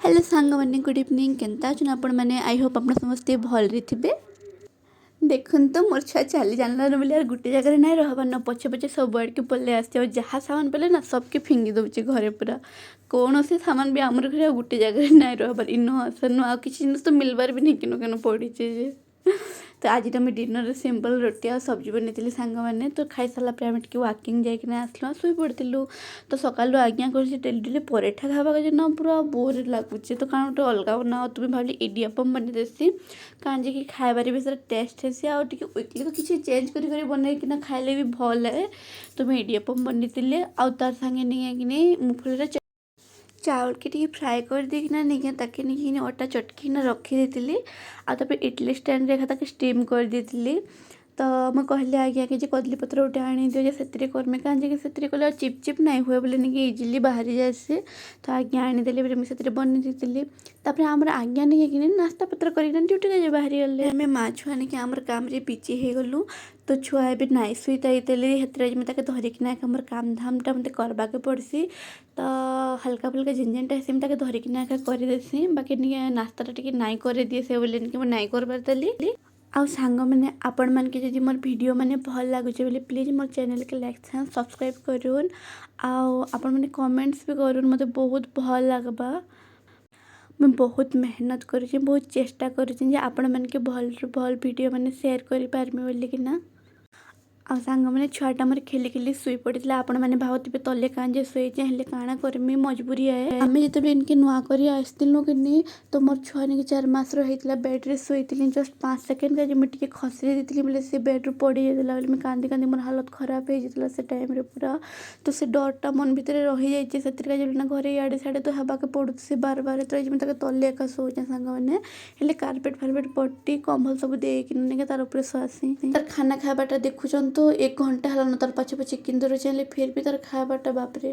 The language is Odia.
ହ୍ୟାଲୋ ସାଙ୍ଗମାନେ, ଗୁଡ଼୍ ଇଭିନିଂ। କେନ୍ତା ଅଛନ୍ ଆପଣମାନେ? I Hope ଆପଣ ସମସ୍ତେ ଭଲରେ ଥିବେ। ଦେଖନ୍ତୁ, ମୋର ଛୁଆ ଚାଲି ଜାଣିଲାନ ବୋଲି ଆଉ ଗୋଟେ ଜାଗାରେ ନାଇଁ ରହବାର ନ, ପଛେ ପଛେ ସବୁଆଡ଼କେ ପଳେଇ ଆସିଛି। ଆଉ ଯାହା ସାମାନ ପାଇଲେ ନା, ସବକେ ଫିଙ୍ଗି ଦେଉଛି ଘରେ ପୁରା। କୌଣସି ସାମାନ ବି ଆମର ଘରେ ଆଉ ଗୋଟେ ଜାଗାରେ ନାଇଁ ରହବାର। ଇନ ସେନ, ଆଉ କିଛି ଜିନିଷ ତ ମିଲବାର ବି ନାଇଁ, କେନ କେନ ପଡ଼ିছে ଯେ। ତ ଆଜି ତ ମୁଇଁ ଡିନରରେ ସିମ୍ପଲ୍ ରୁଟି ଆଉ ସବଜି ବନେଇଥିଲି ସାଙ୍ଗମାନେ। ତ ଖାଇସାରିଲା ପରେ ଆମେ ଟିକେ ୱାକିଂ ଯାଇକିନା ଆସିଲୁ ଆଉ ଶୋଇ ପଡ଼ିଥିଲୁ। ତ ସକାଳୁ ଆଜ୍ଞା କରୁଛି, ଡେଲି ଡେଲି ପରଠା ଖାଇବାକୁ ଯେ ନା ପୁରା ବୋର୍ ଲାଗୁଛି। ତ କାଣା ଗୋଟେ ଅଲଗା ବନାଅ। ତ ମୁଇଁ ଭାବିଲି ଇଡ଼ିୟପମ୍ ବନେଇ ଦେସି, କାଣା ଯେ କି ଖାଇବାରେ ବି ସେଟା ଟେଷ୍ଟ ହେସି ଆଉ ଟିକେ ୱିକଲି ତ କିଛି ଚେଞ୍ଜ କରି କରି ବନେଇକିନା ଖାଇଲେ ବି ଭଲ୍ ଲାଗେ। ତ ମୁଇଁ ଇଡ଼ିୟପମ୍ ବନେଇଥିଲି ଆଉ ତାର ସାଙ୍ଗେ ନେଇକିନି ମୁଗଫଳିର ଚାଉଳକେ ଟିକେ ଫ୍ରାଏ କରିଦେଇକିନା ନେଇକିନା ତାକେ ନେଇକିନି ଅଟା ଚଟକିନା ରଖିଦେଇଥିଲି। ଆଉ ତାପରେ ଇଡ଼ଲି ଷ୍ଟାଣ୍ଡରେ ଏକା ତାକେ ଷ୍ଟିମ୍ କରିଦେଇଥିଲି। ତ ମୁଁ କହିଲି ଆଜ୍ଞା କି ଯେ କଦଳୀ ପତ୍ର ଗୋଟେ ଆଣିଦିଅ ଯେ ସେଥିରେ କର୍ମି, କାଁ ଯେ କି ସେଥିରେ କଲେ ଆଉ ଚିପ୍ ଚିପ୍ ନାଇଁ ହୁଏ ବୋଲି ନିକି, ଇଜିଲି ବାହାରି ଯାଏସି। ତ ଆଜ୍ଞା ଆଣିଦେଲେ ବୋଲି ମୁଇଁ ସେଥିରେ ବନେଇ ଦେଇଥିଲି। ତାପରେ ଆମର ଆଜ୍ଞା ନେଇକିନି ନାସ୍ତା ପତ୍ର କରିକିନା ଡ୍ୟୁଟି ବାହାରିଗଲେ। ଆମେ ମା ଛୁଆ ନେଇକି ଆମର କାମରେ ବିଜି ହେଇଗଲୁ। ତ ଛୁଆ ଏବେ ନାଇଁ ଶୁଇତାଇଥିଲି, ହେଥିରେ ମୁଇଁ ତାକେ ଧରିକିନା ଏକା ମୋର କାମ ଧାମଟା ମୋତେ କରବାକେ ପଡ଼୍ସି। ତ ହାଲକା ଫୁଲକା ଯେନ୍ ଯେନ୍ଟା ହେସି, ମୁଇଁ ତାକେ ଧରିକିନା ଏକା କରିଦେସି। ବାକି ନିକେ ନାସ୍ତାଟା ଟିକେ ନାଇଁ କରିଦିଏ ସେ ବୋଲି ନିକେ ମୁଁ ନାଇଁ କରବାର୍ ଦେଲି। ଆଉ ସାଙ୍ଗମାନେ, ଆପଣମାନକେ ଯଦି ମୋର୍ ଭିଡ଼ିଓ ମାନେ ଭଲ୍ ଲାଗୁଛେ ବୋଲେ ପ୍ଲିଜ୍ ମୋର୍ ଚ୍ୟାନେଲ୍କେ ଲାଇକ୍, ସବସ୍କ୍ରାଇବ୍ କରୁନ୍ ଆଉ ଆପଣମାନେ କମେଣ୍ଟସ୍ ବି କରୁନ୍, ମୋତେ ବହୁତ ଭଲ୍ ଲାଗ୍ବା। ମୁଇଁ ବହୁତ ମେହନତ କରୁଛେଁ, ବହୁତ ଚେଷ୍ଟା କରୁଛେଁ ଯେ ଆପଣମାନକେ ଭଲ୍ରୁ ଭଲ୍ ଭିଡ଼ିଓ ମାନେ ସେୟାର କରିପାରମି ବୋଲିକିନା। ଆଉ ସାଙ୍ଗମାନେ, ଛୁଆଟା ଆମର ଖେଲି ଖେଲି ଶୋଇ ପଡ଼ିଥିଲା। ଆପଣମାନେ ଭାବୁଥିବେ ତଲେ କାଁ ଯେ ଶୋଇଛେ। ହେଲେ କାଣା କରମି, ମଜବୁରି ଆଏ। ଆମେ ଯେତେବେଳେ ଇନକେ ନୂଆ କରି ଆସିଥିଲୁ କିନି, ତ ମୋର୍ ଛୁଆ ନିକି 4 ମାସର ହେଇଥିଲା। ବେଡ଼୍ରେ ଶୋଇଥିଲି, ଜଷ୍ଟ 5 ସେକେଣ୍ଡ କାଜି ମୁଇଁ ଟିକେ ଖସରି ଦେଇଥିଲି ବୋଲେ ସେ ବେଡ଼୍ରୁ ପଡ଼ି ଯାଇଥିଲା ବୋଲେ ମୁଇଁ କାନ୍ଦି କାନ୍ଦି ମୋର ହାଲତ ଖରାପ ହେଇଯାଇଥିଲା ସେ ଟାଇମ୍ରେ ପୁରା। ତ ସେ ଡରଟା ମନ ଭିତରେ ରହିଯାଇଛି। ସେଥିର୍କାଜି ନା ଘରେ ଇଆଡ଼େ ସିଆଡ଼େ ତ ହେବାକେ ପଡ଼ୁଛି ବାର ବାର। ତ ମୁଇଁ ତାକେ ତଲେ ଏକା ଶୋଉଛେଁ ସାଙ୍ଗମାନେ। ହେଲେ କାର୍ପେଟ୍ ଫାର୍ପେଟ୍ ପଟି କମ୍ବଲ ସବୁ ଦେଇକିନି ନିକେ ତାର ଉପରେ ଶୁଆସି। ତାର ଖାନା ଖାଇବାଟା ଦେଖୁଛନ୍ ତ, ଏକ ଘଣ୍ଟା ହେଲାନ ତାର ପଛେ ପଛେ କିନ୍ଦୁରୁଛେ, ହେଲେ ଫିର୍ ବି ତାର ଖାଇବାଟା, ବାପରେ।